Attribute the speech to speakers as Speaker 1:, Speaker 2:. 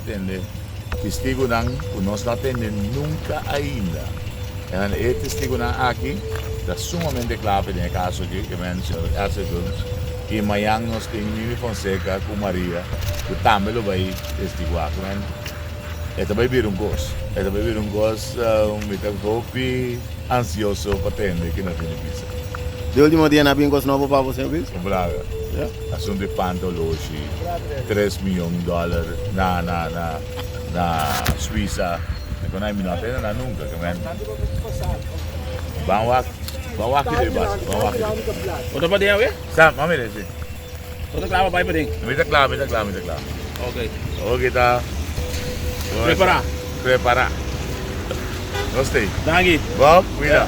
Speaker 1: tende testigunan ku nos no a tende nunka ainda. En e testigunan aki ta sumamente klave den e kaso aki, ke men señor Edsel Gumbs, i mañan nos tin Mimi Fonseca ku Maria ku tambe lo bai testiguá. Ke men e ta bai bira un kos, e ta bai bira un kos, mi ta hopi ansioso pa tende ke nos tin di bisa.
Speaker 2: Di ultimo dia na bin kos nobo pa bo, señor Bill?
Speaker 1: Un plaga. Asuntu di pantoloshi, tres miyon dòler na na na na Suiza. Mi kon mi no a tende nan nunka, ke men ban wak, ban wak kiko di basa, ban wak kiko.
Speaker 3: Bo ta paden awe?
Speaker 1: Sa, mami de si.
Speaker 3: Bo ta kla pa bai paden?
Speaker 1: Mi ta kla, mi ta kla, mi ta kla.
Speaker 3: Ok.
Speaker 1: Ok ta.
Speaker 3: Prepara.
Speaker 1: Prepara. Nos tei.
Speaker 3: Danki.
Speaker 1: Bob, cuida.